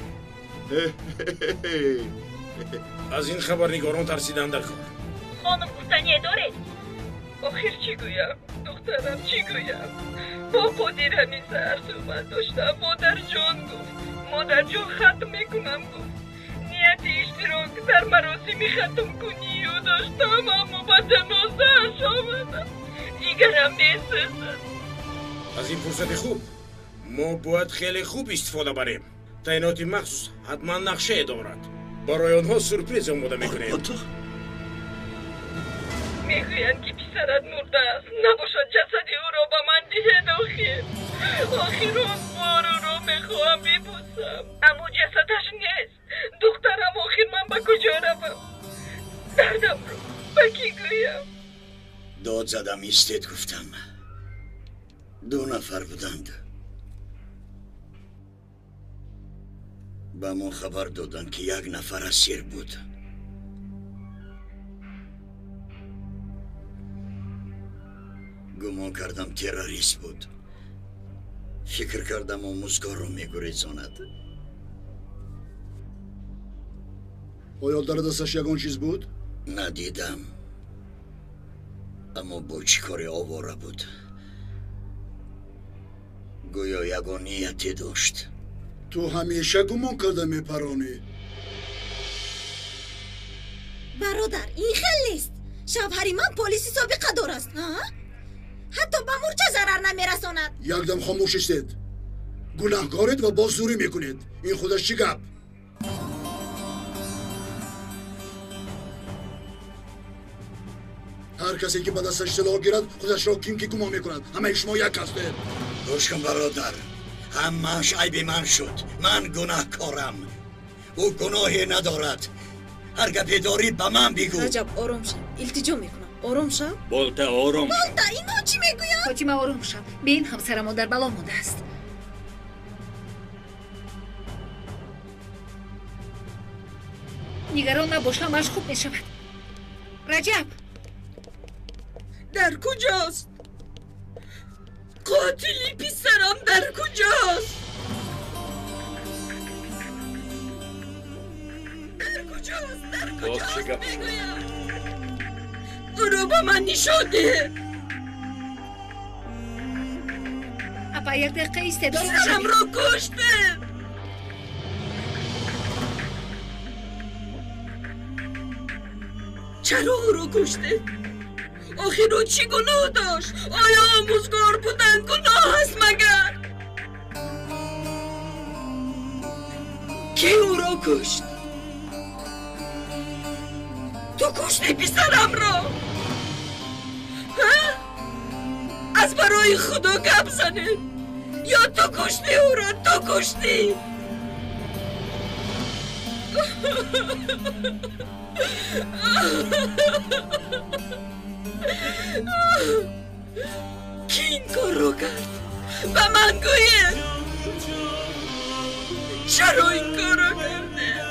Аз ин хабарнигорон тарсидан дар кор. Хонум, гуфтание доред? Охир чӣ гӯям, духтарам, чӣ гӯям? Бо Қодир ҳамин саҳар суҳбат доштам. Модарҷон гуфт, модарҷон хатм мекунам гуфт. Нияти иштирок дар маросими хатмкунии ӯ доштам, аммо ба ҷанозааш омадам. Ҷигарам месӯзад. Аз ин фурсати хуб мо бояд хеле хуб истифода барем. Таъиноти махсус ҳатман нақшае дорад. Барои онҳо сюрприз омода мекунем. Мегӯянд, ки писарат мурдааст. Набошад ҷасади ӯро ба ман диҳед. Охир охир он бор ӯро мехоҳам бибӯсам, аммо ҷасадаш нест. Духтарам, охир ман ба куҷо равам? Дардамро ба кӣ гӯям? Дод задам, истед гуфтам. Ду нафар буданд. Ба мо хабар доданд, ки як нафар асир буд. Гумон кардам террорист буд. Фикр кардам омӯзгорро мегурезонад. Оё дар дасташ ягон чиз буд? Надидам, аммо бо чӣ коре овора буд. Гӯё ягон нияте дошт. Ту ҳамеша гумон карда мепаронӣ. Бародар, ин хел нест. Шавҳари ман полиси собиқадор аст. Ҳатто ба мурча зарар намерасонад. Якдам хомӯш истед. Гунаҳкоред ва боз зӯрӣ мекунед. Ин худаш чӣ гап? Ҳар касе ки ба дасташ силоҳ гирад, худашро ким ки гумон мекунад. Ҳамаи шумо як ҳастед. Гӯш кун бародар, ҳамааш айби ман шуд. Ман гунаҳкорам. Ӯ гуноҳе надорад. Ҳар гапе дорӣ ба ман бигӯ. Раҷаб, ором шав, илтиҷо мекунам. Ором шав. Болта, ором шав. Болта, инҳо чӣ мегӯянд? Фотима, ором шав. Бин, ҳамсарамон дар бало мондааст. Нигарон набош, ҳамааш хуб мешавад. Раҷаб! Дар куҷост? Қотили писарам дар куҷост? Дар куҷост? Дар куҷост мегӯям? Ӯро ба ман нишон деҳ. Апа, як дақиқа истед. Писарамро куштед. Чаро ӯро куштед? Охир ӯ чӣ гуноҳ дошт? Оё омӯзгор будан гуноҳ аст магар? Кӣ ӯро кушт? Ту кушти писарамро? Аз барои Худо гап занед. Ё ту кушти ӯро, ту куштӣ. Кӣ ин корро кард? Ба ман гӯед. Чаро ин корро кардед?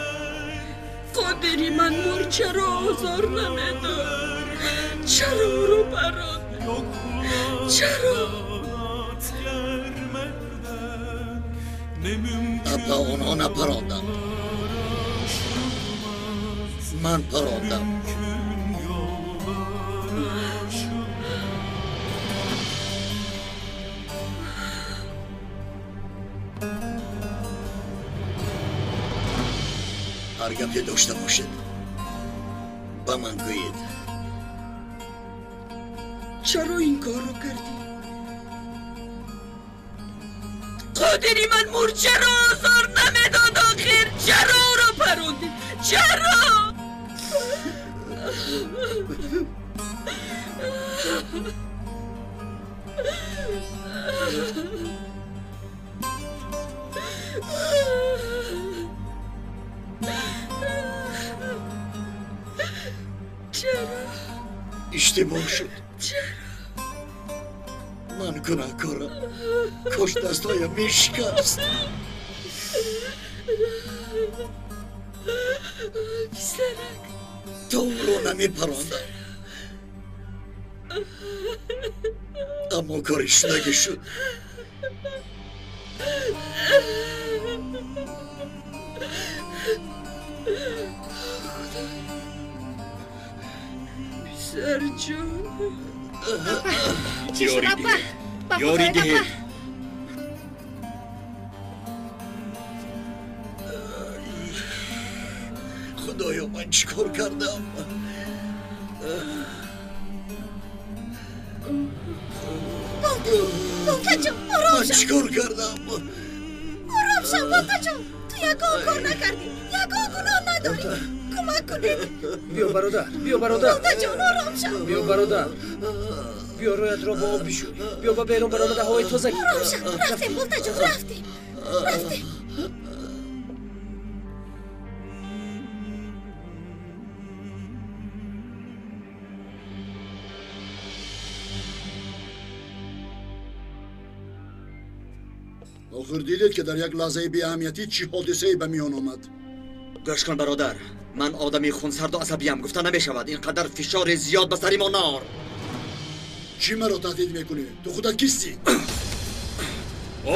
Қодири ман мурчаро озор намедод. Чаро ӯро паронд? Чаро? Апа, онҳо напаронданд. Ман парондам. Ҳар гапе дошта бошед, ба ман гӯед. Чаро ин корро кардӣ? Қодири ман мурчаро озор намедод. Охир чаро ӯро парондӣ? Чаро? Иштибоҳ шуд. Чаро? Ман гунаҳкорам. Кош дастҳоям мешикаст. Писарак, то ӯро намепарондам, аммо кори шудагӣ шуд. Писарҷон, Чӣ шуд, апа? Ёрӣ диҳед. Худоё, ман чӣ кор кардам? Болтаҷон, ором Ман шав. чӣ кор кардам? Ором шав, Болтаҷон. Ту ягон кор накардӣ, ягон гуноҳ надорӣ. Кӯмак кунед. Биё, бародар, биё, бародар. Болтаҷон, ором шав. Биё, бародар, биё, рӯятро бо об бишӯй. Биё, ба берун баромада ҳавои тоза гир. Ором шав. Рафтем, Болтаҷон, рафтем, рафтем. Охир дидед, ки дар як лаҳзаи беаҳамиятӣ чӣ ҳодисае ба миён омад. Гӯш кун, бародар, ман одами хунсарду асабиям. Гуфта намешавад, ин қадар фишори зиёд ба сари мо нор. Чӣ маро таҳдид мекунӣ? Ту худат кистӣ?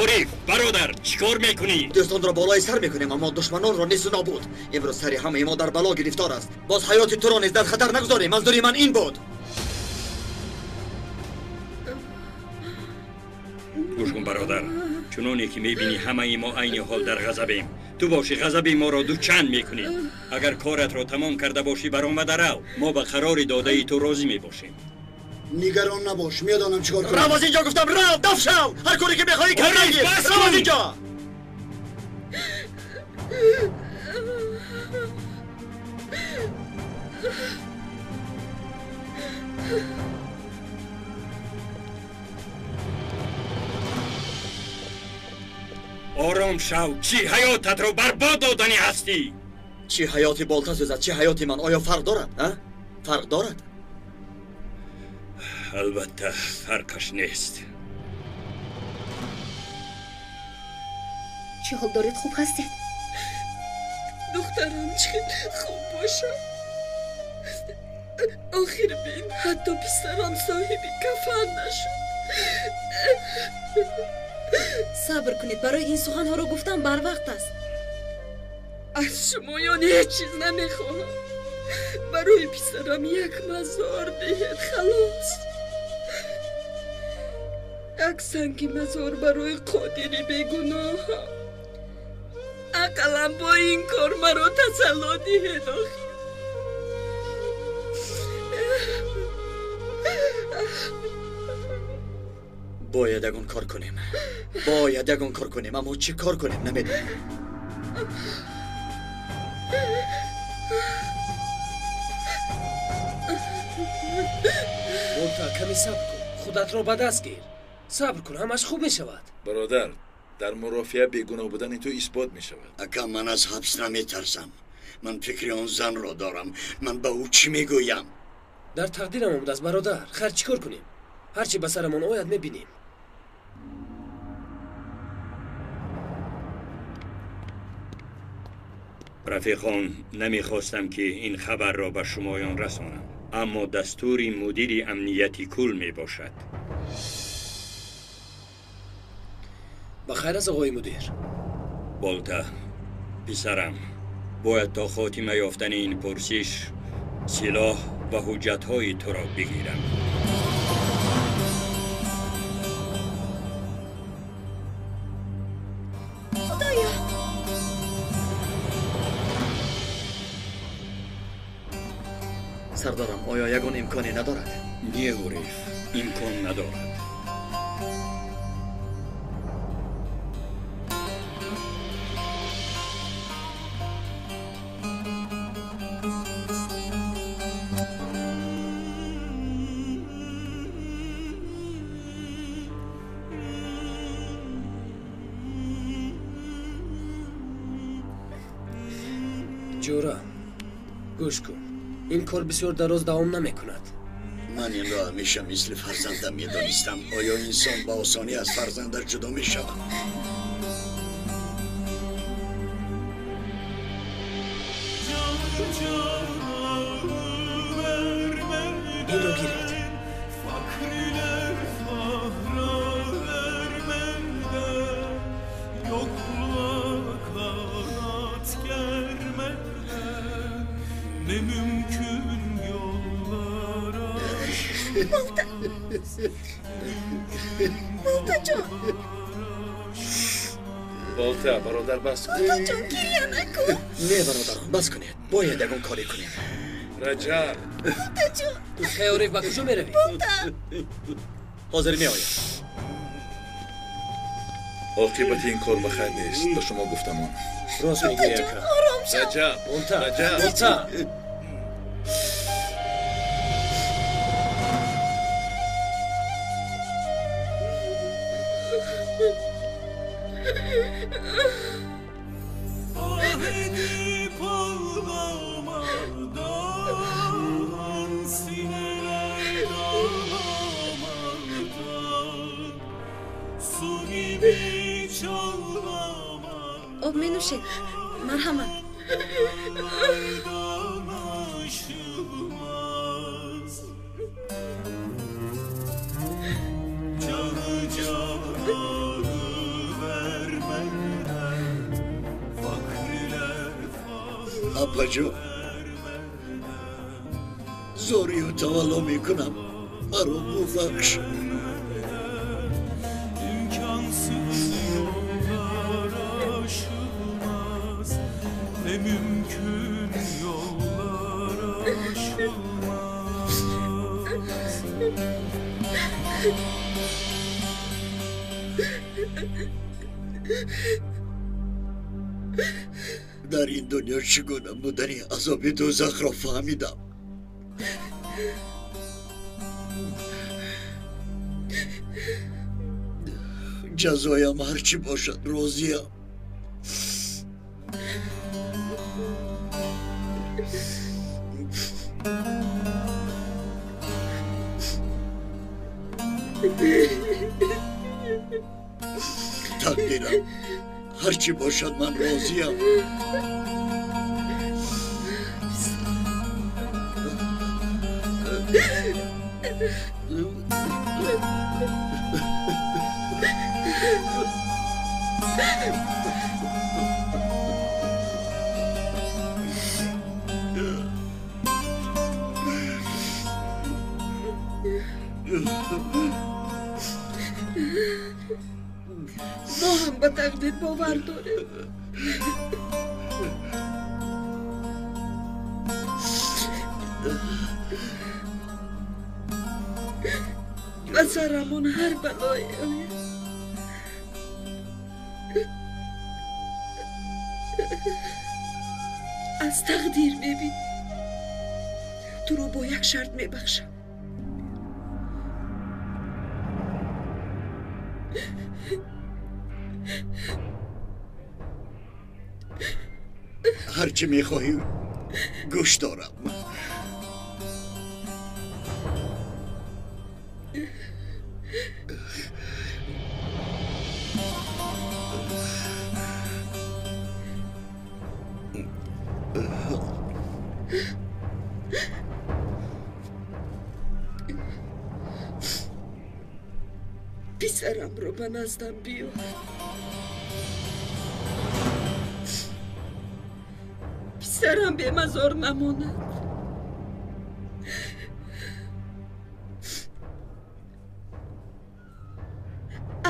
Ориф, бародар, чӣ кор мекунӣ? Дӯстонро болои сар мекунем, аммо душманонро низу нобуд. Имрӯз сари ҳамаи мо дар бало гирифтор аст. Боз ҳаёти туро низ дар хатар нагузорем. Манзури ман ин буд. Гӯш кун, бародар, чуноне ки мебинӣ, ҳамаи мо айни ҳол дар ғазабем. Ту бошӣ, ғазаби моро дучанд мекунӣ. Агар коратро тамом карда бошӣ, баромада рав. Мо ба қарори додаи ту розӣ мебошем. Нигарон набош, медонам чӣ кор кунам. Рав аз инҷо, гуфтам, рав, даф шав. Ҳар коре ки мехоҳӣ карда Ориф, гир. бас Рав аз кун! инҷо. Ором шав, чӣ ҳаётатро барбод доданӣ ҳастӣ? Чӣ ҳаёти Болта сӯзад, чӣ ҳаёти ман, оё фарқ дорад? А, фарқ дорад? Албатта, фарқаш нест. Чӣ ҳол доред, хуб ҳастед? Духтарам, чӣ хел хуб бошам? Охир бин, ҳатто писарам соҳиби кафан нашуд. Сабр кунед, барои ин суханҳоро гуфтан барвақт аст. Аз шумоён ҳеҷ чиз намехоҳам. Барои писарам як мазор диҳед, халос. Як санги мазор барои Қодири бегуноҳам. Ақаллан бо ин кор маро тасалло диҳед. Охир Бояд ягон кор кунем, бояд ягон кор кунем, аммо чӣ кор кунем, намедонам. Болта, каме сабр кун, худатро ба даст гир. Сабр кун, ҳамаш хуб мешавад. Бародар, дар мурофиа бегуноҳ будани ту исбот мешавад. Ака, ман аз ҳабс наметарсам. Ман фикри он занро дорам. Ман ба ӯ чӣ мегӯям? Дар тақдирам омадааст, бародар. Хайр, чӣ кор кунем? Ҳар чӣ ба сарамон ояд, мебинем. Рафиқон, намехостам, ки ин хабарро ба шумоён расонам, аммо дастури мудири амнияти кул мебошад. Ба хайр аст, оғои мудир? Болта, писарам, бояд то хотима ёфтани ин пурсиш силоҳ ва ҳуҷҷатҳои туро бигирам. Худоё! Сардарам, оё ягон имконе надорад? Не, Ориф, имкон надорад. Ҷӯра, гӯш кун, ин кор бисёр дароз давом намекунад. Ман инро ҳамеша мисли фарзандам медонистам. Оё инсон ба осонӣ аз фарзандаш ҷудо мешавад? Инро гиред. Болта! Болтаҷон! Болта, бародар, бас кун. Болтаҷон, гиря накун. Не, бародарон, бас кунед. Бояд ягон коре кунем. Раҷаб! Болтаҷон! Хеориф, ба куҷо меравӣ? Болта! Ҳозир меоям. Оқибати ин кор ба хайр нест, ба шумо гуфтам он. Рост мегӯӣ, ака. Ором шав. Раҷаб! Болта! Раҷаб! Болта! Об менӯшед, марҳамат. Апаҷон, зорию тавалло мекунам, маро бубахш. Дар ин дунё чӣ гуна будани азоби дӯзахро фаҳмидам. Ҷазоям ҳар чӣ бошад, розиям. Тақдирам ҳар чӣ бошад, ман розиям. Мо ҳам ба тақдир бовар дорем. Ба сарамон ҳар балое ояд. Аз тақдир мебин. Туро бо як шарт мебахшам. Ҳар чӣ мехоҳӣ гӯш дорам. Писарамро ба наздам биёр. Писарам бемазор намонад.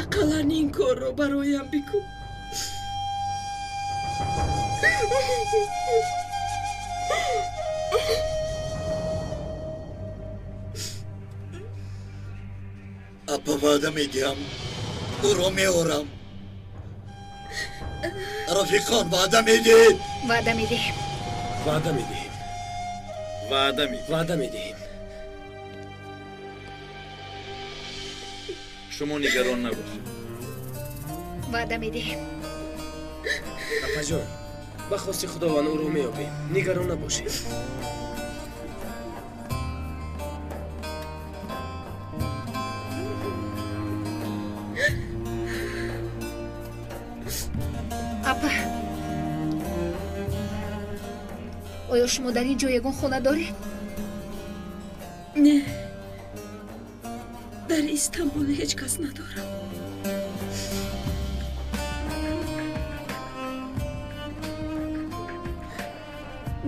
Ақаллан ин корро бароям бикун. Апа, ваъда медиҳам, ӯро меорам. Рафиқон, ваъда медиҳед? Ваъда медиҳем. Ваъда медиҳем. Ваъда медиҳем. Ваъда медиҳем. Шумо нигарон набошед. Ваъда медиҳем. Апаҷон, ба хости Худованд ӯро меёбем. Нигарон набошед. Оё шумо дар ин ҷо ягон хона доред? Не, дар Истанбул ҳеҷ кас надорам.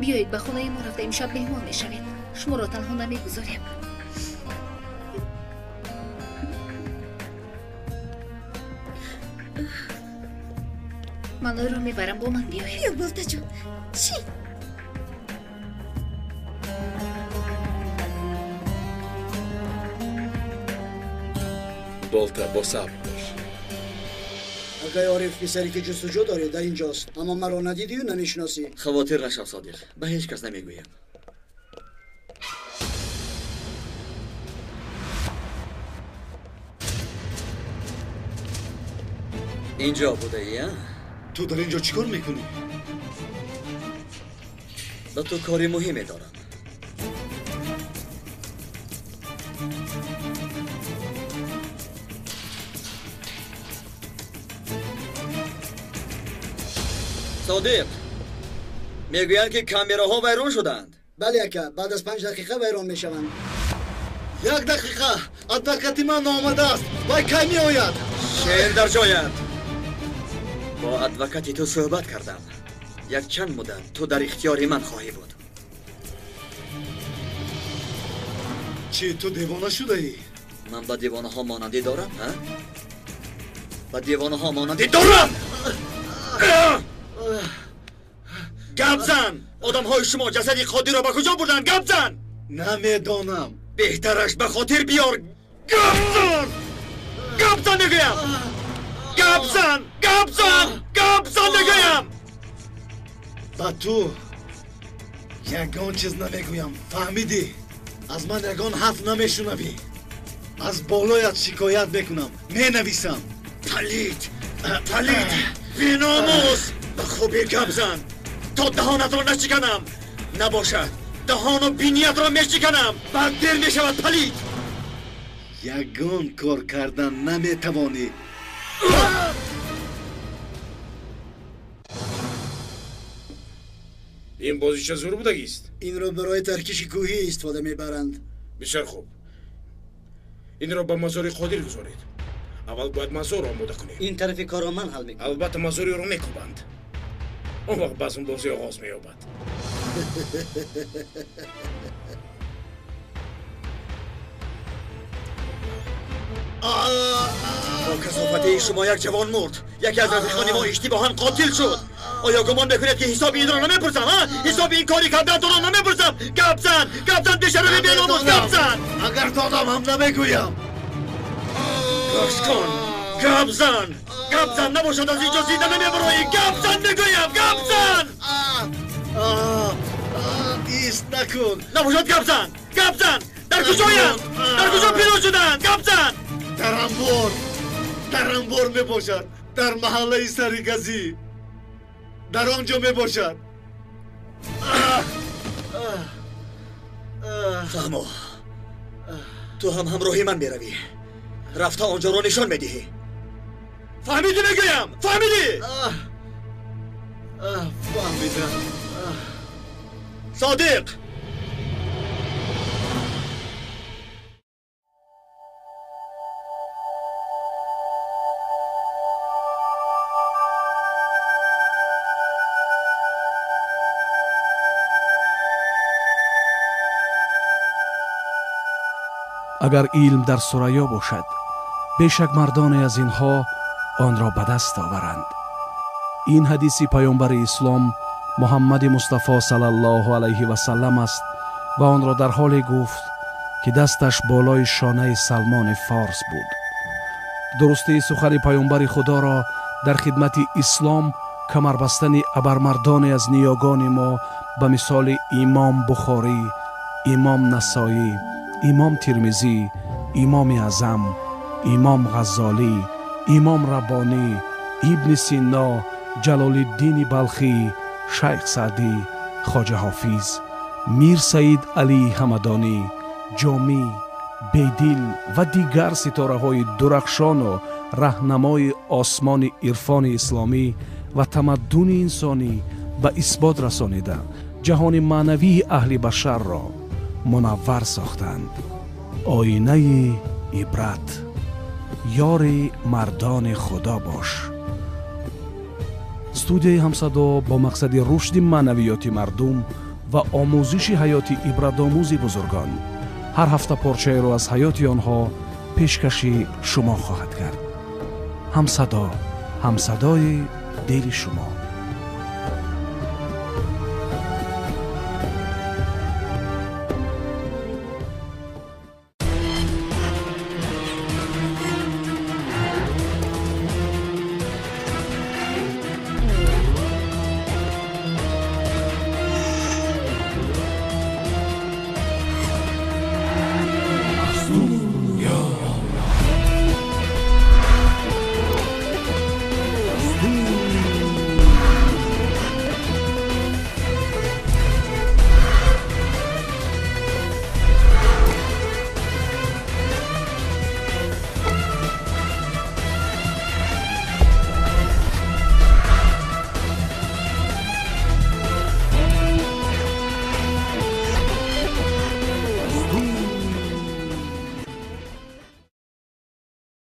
Биёед ба хонаи мо рафта имшаб меҳмон мешавед. Шуморо танҳо намегузорем. Ман ӯро мебарам, бо ман биёед. Биё, Болтаҷон. Чӣ? Болта, бо сабр бош. Акай Ориф, писаре ки ҷустуҷӯ дорӣ дар инҷост, аммо маро надидию намешиносӣ. Хавотир нашав, Содиқ, ба ҳеҷ кас намегӯям. Инҷо будаӣ, а? Ту дар инҷо чӣ кор мекунӣ? Ба ту кори муҳиме дорам. Содиқ, мегӯянд ки камераҳо вайрон шуданд. Бале ака, баъд аз 5 дақиқа вайрон мешаванд. 1 дақиқа, адвокати ман омадааст. Вай кай меояд? Шер дар ҷоят. Бо адвокати ту суҳбат кардам. Якчанд муддат ту дар ихтиёри ман хоҳӣ буд. Чӣ, ту девона шудаӣ? Ман ба девонаҳо монандӣ дорам, ҳа? Ба девонаҳо монандӣ дорам! Гап зан! Одамҳои шумо ҷасади Қодирро ба куҷо бурданд? Гап зан! Намедонам. Беҳтараш ба хотир биёр. Гап зан! Гап зан мегӯям! Гап зан! Гап зан! Гап зан мегӯям! Ба ту ягон чиз намегӯям, фаҳмидӣ? Аз ман ягон ҳарф намешунавӣ. Аз болоят шикоят мекунам, менависам. Палид! Палид! Беномус! Ба хубӣ гап зан, то даҳонатро нашиканам. Набошад, даҳону биниятро мешиканам. Баъд дер мешавад, палид. Ягон кор кардан наметавонӣ. Ин бозича зур будагист? Инро барои таркиши кӯҳӣ истифода мебаранд. Бисёр хуб. Инро ба мазори Қодир гузоред. Аввал бояд мазорро омода кунем. Ин тарафи корро ман ҳал мекунам. Албатта мазори ӯро мекӯбанд. Он вақт базмбозӣ оғоз меёбад. Бо касофати шумо як ҷавон мурд. Яке аз рафиқони мо иштибоҳан қотил шуд. Оё гумон мекунед ки ҳисоби инро намепурсам, ҳа? Ҳисоби ин кори кардаатонро намепурсам? Гап зан! Гап зан, бешарафи беномус, гап зан! Агар додам ҳам намегӯям. Гӯш кун! Гап зан! Гап зан, набошад аз инҷо зинда намебароӣ! Гап зан мегӯям! Гап зан! Ист накун! Набошад гап зан! Гап зан! Дар куҷоянд? Дар куҷо пинҳон шуданд? Гап зан! Дар анбор! Дар анбор мебошад! Дар маҳаллаи Саригазӣ! Дар он ҷо мебошад! Фаҳмо, ту ҳам ҳамроҳи ман меравӣ. Рафта он ҷоро нишон медиҳӣ. Фаҳмидӣ мегӯям? Фаҳмидӣ? Фаҳмидам. Содиқ! Агар илм дар Сурайё бошад, бешак мардоне аз инҳо онро ба даст оваранд. Ин ҳадиси паёмбари ислом Муҳаммади Мустафо саллаллоҳу алайҳи васаллам аст ва онро дар ҳоле гуфт, ки дасташ болои шонаи Салмони Форс буд. Дурустии сухани паёмбари Худоро дар хидмати ислом камарбастани абармардоне аз ниёгони мо ба мисоли Имом Бухорӣ, Имом Насоӣ, Имом Тирмизӣ, Имоми Аъзам, Имом Ғаззолӣ, Имом Раббонӣ, Ибни Сино, Ҷалолиддини Балхӣ, Шайх Саъдӣ, Хоҷа Ҳофиз, Мир Саид Алии Ҳамадонӣ, Ҷомӣ, Бедил ва дигар ситораҳои дурахшону раҳнамои осмони ирфони исломӣ ва тамаддуни инсонӣ ба исбот расонида, Ҷаҳони маънавии аҳли башарро мунаввар сохтанд. Оинаи ибрат, ёри мардони Худо бош. Студияи Ҳамсадо бо мақсади рушди маънавиёти мардум ва омӯзиши ҳаёти ибратомӯзи бузургон ҳар ҳафта порчаеро аз ҳаёти онҳо пешкаши шумо хоҳад кард. Ҳамсадо, ҳамсадои дили шумо.